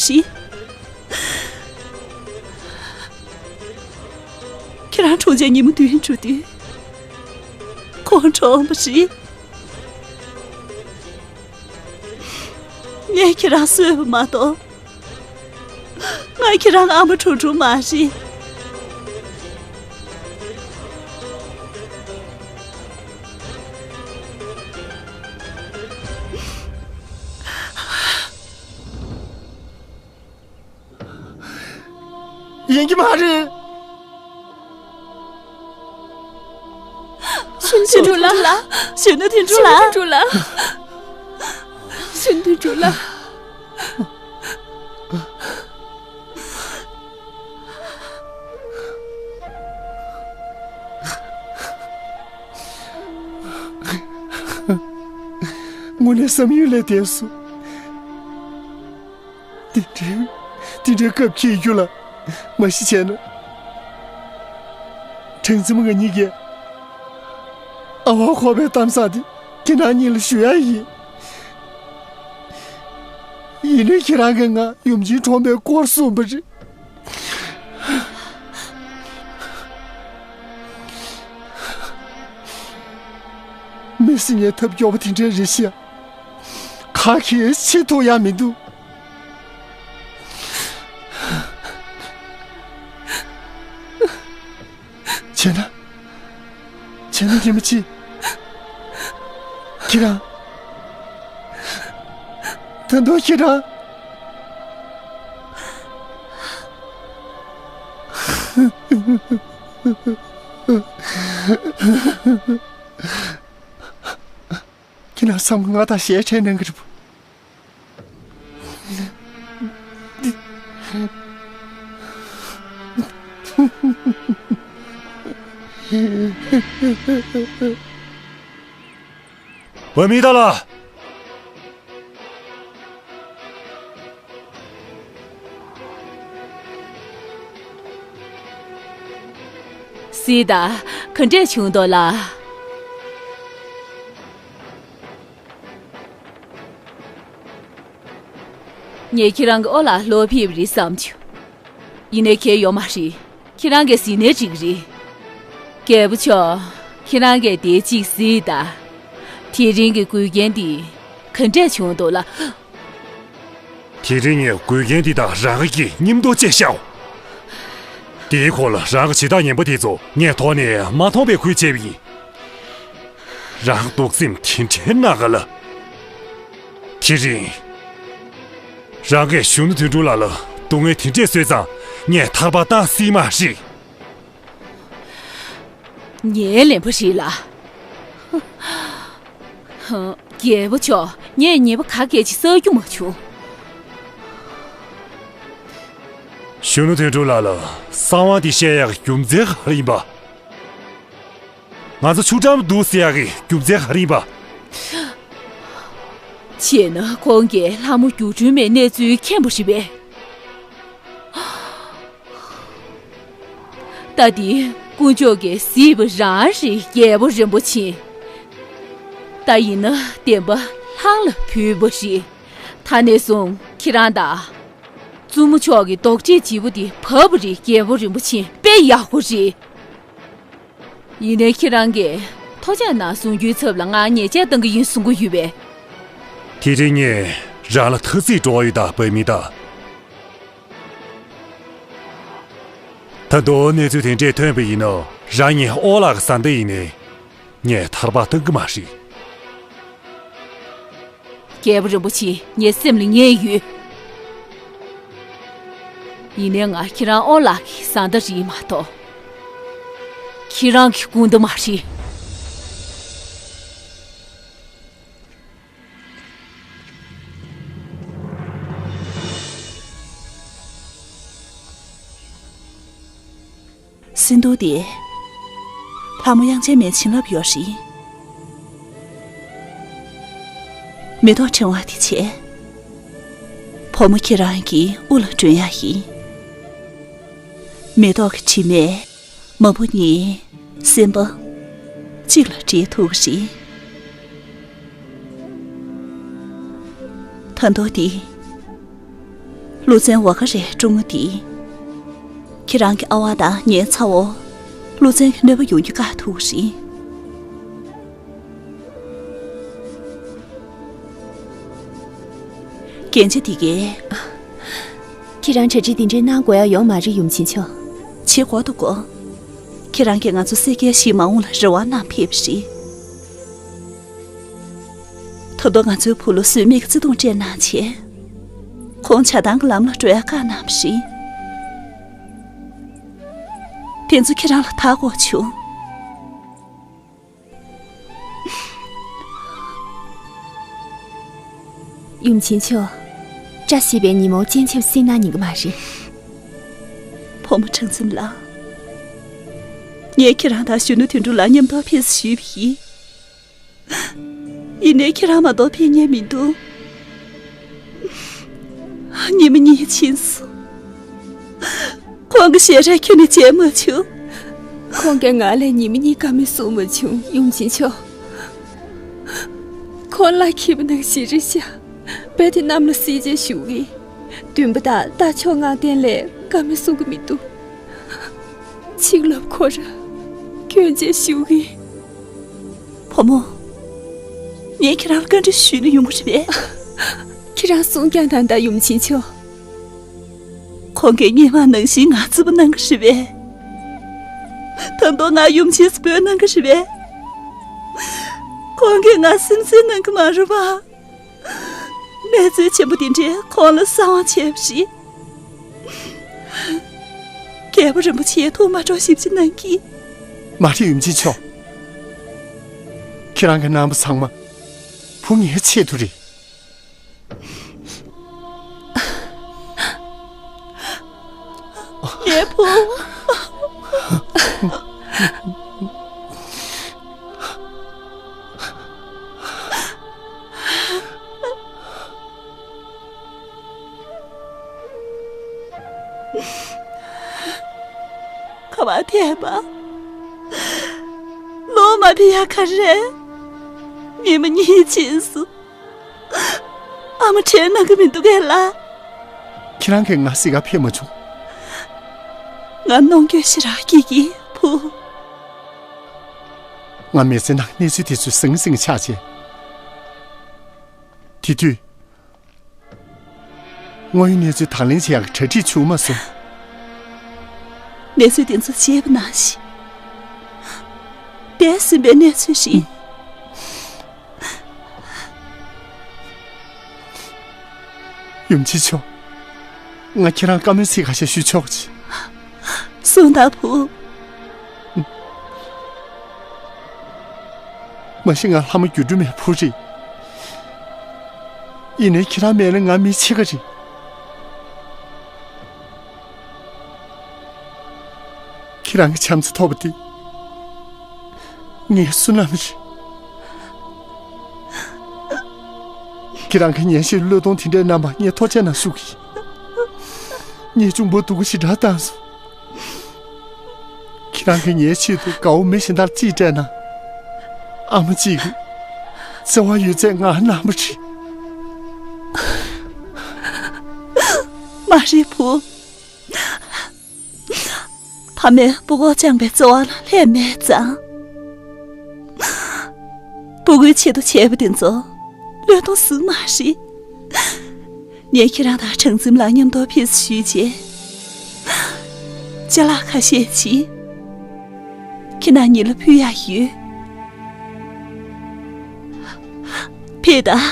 ཁྱེད་རང་གྲོངས་བྱས་ཉིན་མོ་བདུན་འགྲོ་དུས། ཁོང་གྲོངས་པ་རེད། ངས་ཁྱེད་རང་གསོས་པ་མ་གཏོགས། ང་ཁྱེད་རང་ཨ་མ་དྲུང་དྲུང་མ་རེད། ཡིན་གྱི་མ་རེད། གཞོན་ནུ་དོན་གྲུབ་ལགས། གཞོན་ནུ་དོན་གྲུབ་ལགས། གཞོན་ནུ་དོན་གྲུབ་ལགས། གཞོན་ནུ་དོན་གྲུབ་ལགས། དངོས་གནས་བསམ་ཡུལ་ལས་འདས་སོང་། དེ་འདྲའི། དེ་འདྲའི་སྐབས་ཁྱེད་ཡིད་སྐྱོ་ལ། མ་གཞི་བྱས་ན། དྲང་ཙམ་ང་གཉིས་ཀས་ཨ་ཝ་ཁོ་པའི་གཏམ་བཟང་དེ་ཁྱེད་རང་གཉིས་ལ་ཞུ་ཡ་ཡིན། ཡིན་ནའི་ཁྱེད་རང་གིས་ང་ཡུམ་ཆེན་གྲོངས་པའི་སྐོར་གསུངས་པ་རེད། མི་སེམས་ནས་ཐབས་སྐྱོ་པོ་དེ་འདྲ་རེད་ཤག། ག་གིས་བྱེད་ཐུབ་ཡ་མི་འདུག། བྱས་ན། བྱས་ན་ཉི་མ་གཅིག། ཁྱེད་རང་། ད་དུང་ཁྱེད་རང་། ཁྱེད་རང་ཚང་མ་ང་དང་ཞལ་བྲལ་གནང་གི་རེད་པ། བ་མི་ད་ལ། སི་ད། ག་འདྲས་བྱུང་འདུག་ལགས། ངས་ཁྱེད་རང་གི་ཨོ་ལགས་ལོག་ཕེབས་པ་རེད་བསམ་བྱུང་། ཡིན་ནའི་ཁྱད་ཡོད་མ་རེད། ཁྱེད་རང་གིས་གཟིགས་ནའི་འགྲིག་གི་རེད། རྒྱལ་པོ་མཆོག་ཁྱེད་རང་གིས་དེ་གཅིག་གཟིགས་དང་། དེ་རིང་གི་འགུལ་རྐྱེན་འདི་ག་འདྲས་བྱུང་འདུག་ལགས། དེ་རིང་ངས་འགུལ་རྐྱེན་འདི་དག་རང་གིས་མཉམ་དུ་དཔྱད་ཤོག་དེའི་སྐོར་ལ་རང་གི་བྱེད་སྟངས་ངན་པ་དེ་ཚོ་ངས་ཐོག་ནས་མ་མཐོང་བའི་ཁུལ་བྱས་པ་ཡིན། རང་གདུག་སེམས་དེ་འདྲའི་ན་ག་ལ། དེ་རིང་། རང་གིས་གཞོན་ནུ་དོན་གྲུབ་ལགས་ལ་སྡུག་བསྔལ་དེ་འདྲས་བཟོས་ཙང་ངས་ཐར་པ་བཏང་སྲིད་མ་རེད། ངའི་ལན་པོ་རེད་ལགས། རྒྱལ་པོ་མཆོག་ངས་ཉེས་པ་ག་གལ་ཆེ་བསགས་རྒྱུ་མ་བྱུང་། གཞོན་ནུ་དོན་གྲུབ་ལགས་ལ་གསང་བ་འདི་བཤད་ཡག་རྒྱུ་མཚན་ག་རེ་ཡིན་པ། ང་ཚོ་ཆུ་འགྲམ་འདུག་ཟེར་ཡག་གི་རྒྱུ་མཚན་ག་རེ་ཡིན་པ། བྱས་ན་ཁོང་གིས་ལྷ་མོ་སྒྱུ་འཕྲུལ་མའི་གནས་ཚུལ་མཁྱེན་པ་རེད་པས། ད་འདི་དཀོན་མཆོག་གིས་གཟིགས་པ་རང་རེད། རྒྱལ་པོ་རིན་པོ་ཆེ། ད་ཡིན་ན་བདེན་པ་ལྷང་ལ་བུད་པ་རེད། ད་ནས་བཟུང་ཁྱེད་རང་དང་བཙུན་མོ་མཆོག་གི་རྡོག་ཁྲེས་བྱིས་པོ་འདི་བབས་པ་རེད། རྒྱལ་པོ་རིན་པོ་ཆེ་དཔེ་ཡག་པོ་རེད། ཡིན་ནའི་ཁྱེད་རང་གིས་ཐོ་ཆག་ནང་བཟུང་རྒྱུའི་ཚབ་ལ་ང་ཉེས་ཆད་གཏང་གི་ཡིན་གསུང་གི་ཡོད་པས། དེ་རིང་ངས་རང་ལ་ཐ་ཚིག་འགྲོ་བ་ཡོད་ད་བ་མི་ད། ད་དུང་གནས་ཚུལ་དེ་འདྲས་ཐོན་པ་ཡིན་ན་རང་ཉིད་ཨོ་ལགས་ཀྱི་བཟའ་ཟླ་ཡིན་ནའི་ངས་ཐར་པ་གཏང་གི་མ་རེད། རྒྱལ་པོ་རིན་པོ་ཆེ་ངའི་སེམས་ལ་ངེས་ཡོད། ཡིན་ནའི་ང་ཁྱེད་རང་ཨོ་ལགས་ཀྱི་བཟའ་ཟླ་རེད་མ་གཏོགས་ཁྱེད་རང་གི་སྐུ་ཟླ་མ་རེད། སེང་གདོང་དེ། ལྷ་མོ་དབྱངས་ཅན་མའི་བྱིན་རླབས་ཡོད་རེད། མེ་ཏོག་ཕྲེང་བ་དེ་བྱས། བུ་མོ་ཁྱེད་རང་གི་དབུ་ལ་སྒྲོན་ཡག་ཡིན། མེ་ཏོག་གི་དྲི་མས་མ་བུ་གཉིས་སེམས་པ་གཅིག་ལ་འདྲེས་ཐུབ་ཀྱི་རེད། ད་དུང་འདི། ཀླུ་བཙན་འོ་ཀ་རའི་སྲུ་མོ་འདི། ཁྱེད་རང་གི་ཨ་ཝ་དང་ངའི་ཚ་བོ། ཀླུ་བཙན་གྱི་གནོད་པ་ཡོང་རྒྱུ་བཀག་ཐུབ་ཀྱི་རེད། རྒྱན་ཆ་འདི་གས། ཁྱེད་རང་གྲ་སྒྲིག་འདི་འདྲའི་གནང་དགོས་ཡག་ཡོད་མ་རེད་ཡུམ་ཆེན་མཆོག་བྱེད་དགོས་འདུག་གོ། ཁྱེད་རང་གིས་ང་ཚོ་སེར་སྐྱའི་གཞིས་མ་འོངས་ལ་རེ་བ་གནང་ཕེབས་པ་རེད། ད་དུང་ང་ཚོའི་བུ་ལ་ཟོལ་མེད་ཀྱི་བརྩེ་དུང་སྤྲད་གནང་བྱས། ཁོང་བྱ་བཏང་གི་ལམ་ལ་འགྲོ་ཡག་བཀག་གནང་བ་རེད། དེ་ཚོ་ཁྱེད་རང་ལ་ཐག་གོ་བྱུང་། ཡུམ་ཆེན་མཆོག་བཀྲ་ཤིས་པའི་ཉིན་མོ་སྤྱན་ཆབ་སྲིད་ན་ཉན་གི་མ་རེད། བུ་མོ་གྲངས་འཛོམས་ལགས། ངས་ཁྱེད་རང་དང་གཞོན་ནུ་དོན་གྲུབ་ལགས་མཉམ་དུ་ཕེབས་ཞུས་པ་ཡིན། ཡིན་ནའི་ཁྱེད་རང་མ་གཏོགས་ཕེབས་མཁན་མི་འདུག་ཉི་མ་གཉིས་ཕྱིན་སོང་། ཁོང་གི་ཞལ་རས་ཁྱོན་ནས་མཇལ་མ་བྱུང་། ཁོང་གིས་ང་ལ་ཉི་མ་གཉིས་བཀའ་མོལ་གསུང་མ་བྱུང་། ཡུམ་ཆེན་མཆོག་ཁོང་ལ་ཁྱིམ་ནང་ཞིག་རེ་བཞག་རྦད་དེ་གནམ་ལ་བསིལ་རྗེས་བཞུགས་ཡིན། འདུན་པ་དང་རྟ་མཆོག་ངང་སྟེང་ལས་བཀའ་མོལ་གསུང་གི་མི་འདུག་ཆིག་ལབ་ཁོ་ར་སྐྱོན་ཅན་ཞུ་གི། བུ་མོ། ངས་ཁྱེད་རང་ལ་བཀའ་འདྲི་ཞུས་ན་ཡོང་གི་རེད་པས། ཁྱེད་རང་གསུང་རྐྱང་དང་ད་ཡུམ་ཆེན་མཆོག་ཁོང་གིས་སྔོན་མ་ནང་བཞིན་ང་བརྩི་བ་གནང་གི་རེད་པས། ད་དུང་ང་ཡུམ་ཆེན་ཟེར་འབོད་གནང་གི་རེད་པས། ཁོང་གིས་ང་སེམས་ཁྲལ་གནང་གི་མ་རེད་པ། གནས་ཚུལ་ཆེན་པོ་དེ་འདྲས་ཁོང་ལ་གསང་བ་བྱས་པ་རེད། རྒྱལ་པོ་རིན་པོ་ཆེ་ཐུགས་མ་སྤྲོ་ཞིབ་ཅིག་གནང་གི། མ་རེད་ཡུམ་ཆེན་མཆོག་ཁྱེད་རང་གི་གནང་བ་ཚང་མ་བུ་ངའི་ཆེད་དུ་རེད། ངའི་བུ། ཁ་བ་ཐལ་པ། ལོ་མ་ཕི་ཡ་ཁ་རེ། ཉི་མ་གཉིས་ཕྱིན་སོང་། ཨ་མ་དྲན་གནང་གི་མི་འདུག་གས་ལ། ཁྱེད་རང་གིས་ང་གཟིགས་ག་ཕེབས་མ་བྱུང་། ང་གནོང་འགྱོད་ཞེ་དྲག་སྐྱེས་ཀྱི་བུ། ང་མི་ཚེ་ནང་གནས་ཚུལ་དེ་ཚོ་ཟང་ཟིང་ཆགས་བྱས། དེ་དུས། དངོས་ཡོད་གནས་ཚུལ་དང་ལེན་བྱེད་ཡག་གྲ་སྒྲིག་བྱུང་མ་སོང་། གནས་ཚུལ་དེ་ཚོ་བྱས་པ་ནང་བཞིན། འདས་ཟིན་པའི་གནས་ཚུལ་རེད། ཡུམ་ཆེ་མཆོག་ང་ཁྱེད་རང་བཀའ་མོལ་ཚིག་ཁ་ཤས་ཞུ་ཆོག་ཅིག་གསུངས་དང་བུ། མ་གཞི་ང་ལྷ་མོ་སྒྱུ་འཕྲུལ་མའི་བུ་རེད། ཡིན་ནའི་ཁྱེད་རང་མེད་ན་ང་མི་ཕྱེད་ཀ་རེད། ཁྱེད་རང་གི་བྱམས་བརྩེ་ཐོབ་པ་དེ་ངའི་བསོད་ནམས་རེད། ཁྱེད་རང་གི་ཉན་ཤེས་བློས་གཏོང་དེ་འདྲའི་རྣམ་པ་ངས་ཐོག་ཆེན་ན་ཞུ་གི་ཡིན། ངས་གཅུང་པོ་སྡུག་གུ་ཞེ་དྲག་བཏང་སོང་། ཁྱེད་རང་གིས་ངའི་ཆེད་དུ་དགའ་བོ་མི་གཞན་དག་ཅིག་སྤྲད་ན། ཨ་མ་གཅིག་གི་བརྩེ་བ་ཡོད་ཚད་ང་གནང་བ་རེད། མ་རེད་བུ། ཕ་མས་བུ་གོ་བཅངས་པའི་བརྩེ་བ་ལ་ལྷད་མེད་ཙང་། བུ་གུའི་ཆེད་དུ་བྱས་པ་དེ་ཚོ་བློས་གཏོང་ཟིན་མ་རེད། ངས་ཁྱེད་རང་དང་གྲངས་འཛིན་ལ་མཉམ་དུ་ཕེབས་བསུ་ཞུས་རྗེས། ཅ་ལག་ཁ་ཤས་ཅིག་ཁྱེད་རྣམ་གཉིས་ལ་ཕུལ་ཡག་ཡོད། ཕེབས་དང་།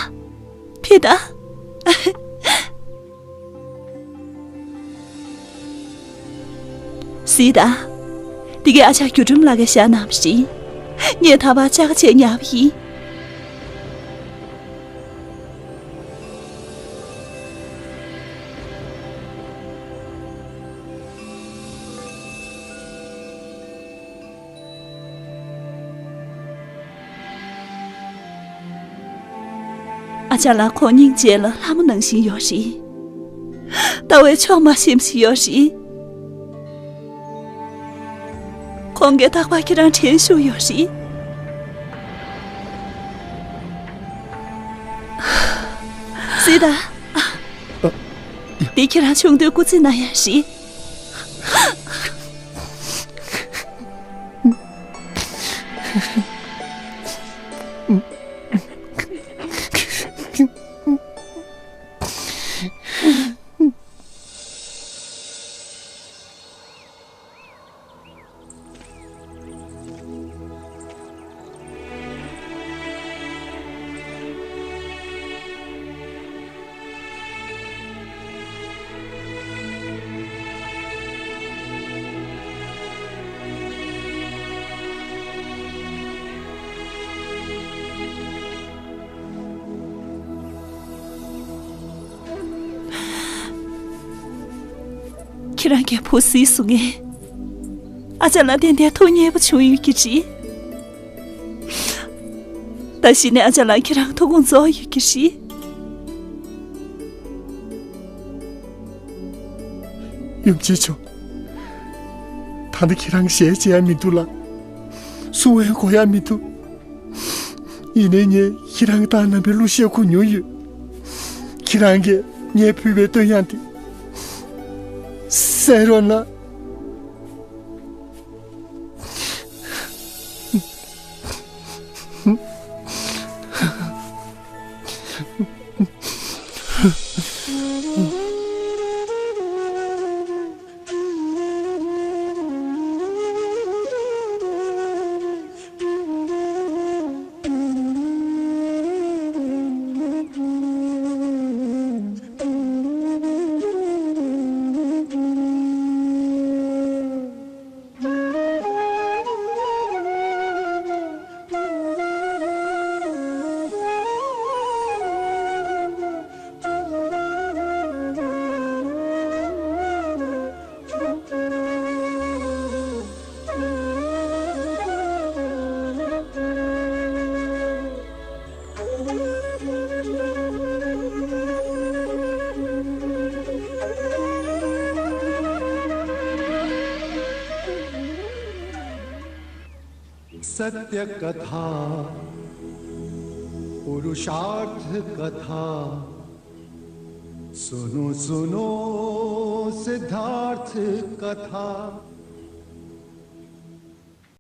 ཕེབས་དང་། གཟིགས་དང་། འདི་གའི་ཨ་ཅག་སྒྱུ་འཕྲུལ་ལགས་ཀྱིས་བཞག་གནང་བ་རེད། ངས་ད་བར་ཅ་ཆས་ཉར་བ་ཡིན། ཨ་ཅག་ལགས་ཁོང་སྙིང་རྗེ་ལ་ལྷ་མོ་ནང་བཞིན་ཡོད་རེད། ལྟ་བའི་ཕྱོགས་མ་ཤེས་ཤིག་ཡོད་རེད། ཁོང་གིས་རྟག་པར་ཁྱེད་རང་དྲན་བཞིན་ཡོད་རེད། གཟིགས་དང་། འདི་ཁྱེད་རང་ཆུང་དུས་སྐུ་རྩེད་གནང་ཡག་རེད། ཁྱེད་རང་གི་བུ་གཟིགས་སོང་ངས། ཨ་ཅག་ལ་ཏན་ཏན་ཐུགས་མཉེས་པོ་བྱུང་ཡོད་ཀྱི་རེད། ད་གཞི་ནས་ཨ་ཅག་ལ་ཁྱེད་རང་ཐུགས་དགོངས་རྫོགས་ཡོད་ཀྱི་རེད། ཡུམ་ཆེ་མཆོག་ད་ལྟ་ཁྱེད་རང་གི་ཞལ་མཇལ་ཡ་མི་འདུག་ལ། གསུང་བའི་གོ་ཡ་མི་འདུག་ཡིན་ནའི་ངས་ཁྱེད་རང་གི་ཏང་རྣམ་པའི་གླུ་གཞས་གོ་མྱོང་ཡོད། ཁྱེད་རང་གིས་ངས་ཕུལ་བའི་བསྟོད་དབྱངས་དེ་གསན་རོགས་གནང་། सत्य कथा पुरुषार्थ कथा। सुनो सुनो सिद्धार्थ कथा।